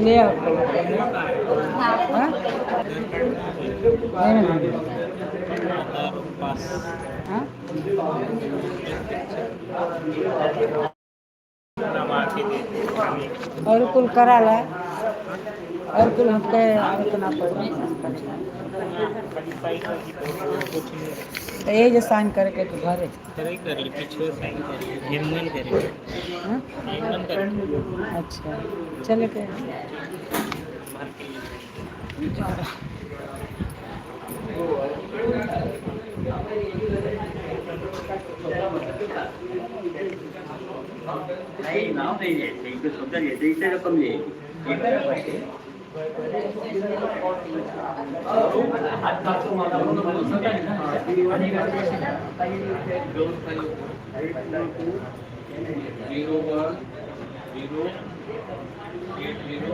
ले आओ। हाँ? हाँ? और कुल करा ला और कुल हमके आवे ना पड़े। तो ये जो साइन करके तो भरे कर ली पीछे साइन कर ली हेमन करे। हाँ? हेमन करे। अच्छा चले के। भर के। नाही, नाव नाही लिहायचं इथे, स्वतः लिहायचं इथे, रक्कम लिहायची। 0 1 0 8 0।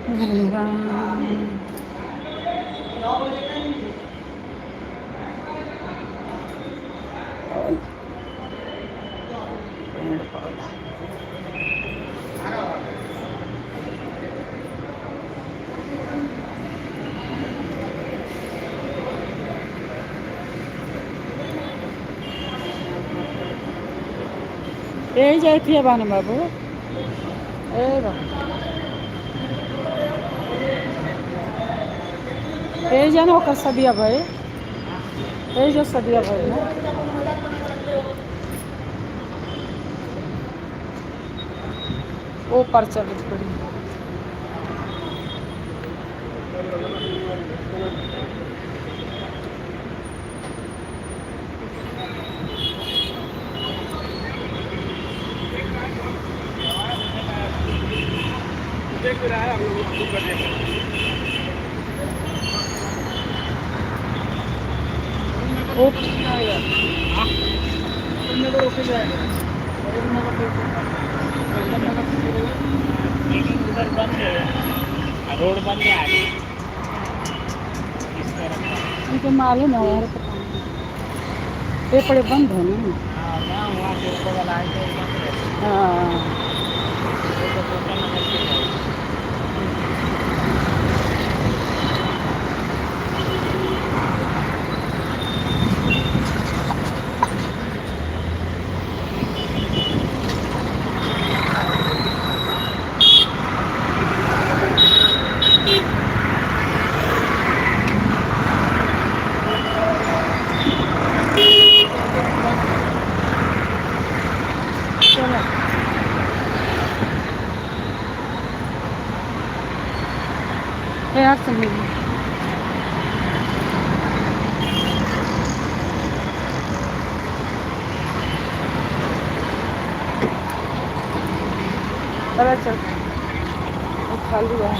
हरे राम। पेड़ पौधा। यही जाए थी बाने बाबू ए बाबू यही जाना ओकर सदिया भाई, यही जो सदिया भाई ना। वो पर चल पड़ी। देख रहा है, हम लोग कर देंगे। वो लेकिन उधर बंद है, रोड बंद है आगे इस तरफ का। उनको मालूम है यार, पता नहीं ये पड़े बंद है ना। हाँ ना, वहाँ से ऊपर वाला आए तो बंद है। हाँ। वो तो कोटा नगर से जाएगी। चलो। यार सुन। चलो चल, वो खाली है।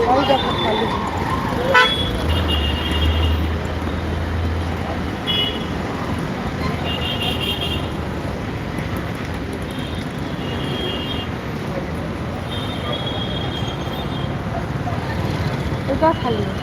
और देखो खाली है। तो क्या खाली है?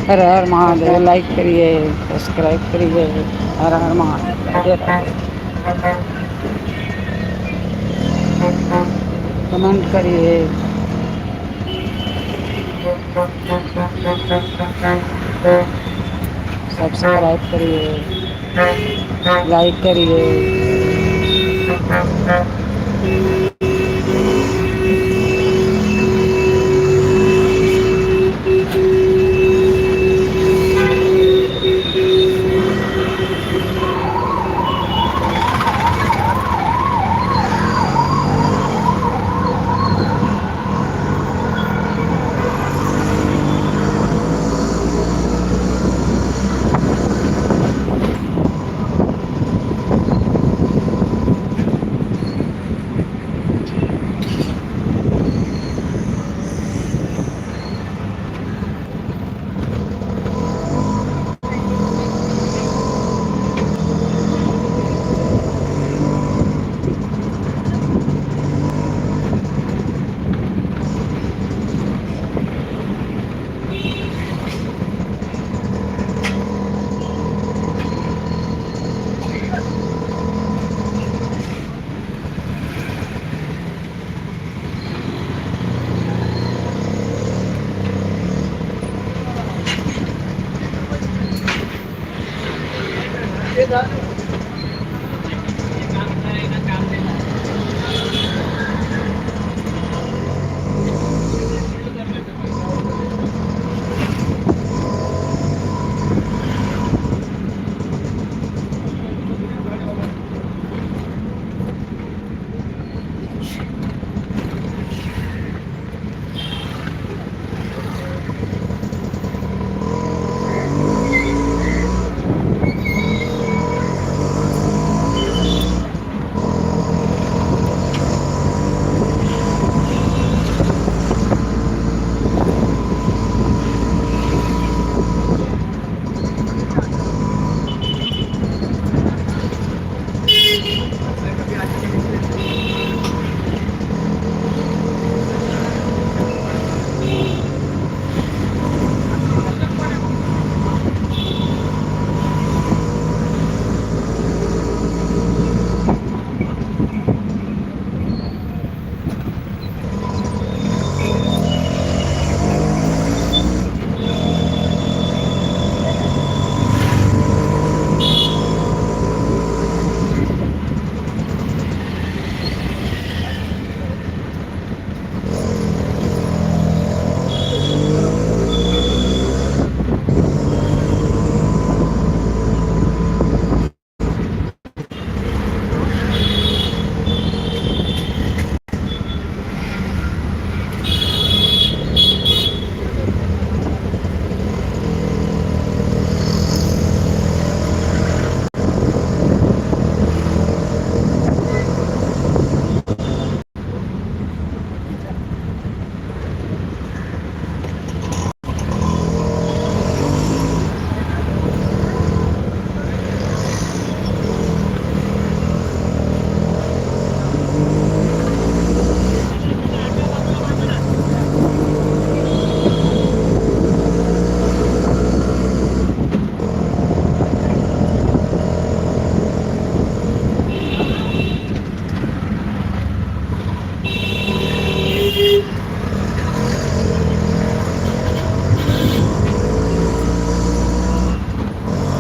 हर हर महादेव। लाइक करिए, सब्सक्राइब करिए। हर हर महादेव, राधे राधे। कमेंट करिए। सब्सक्राइब करिए, लाइक करिए।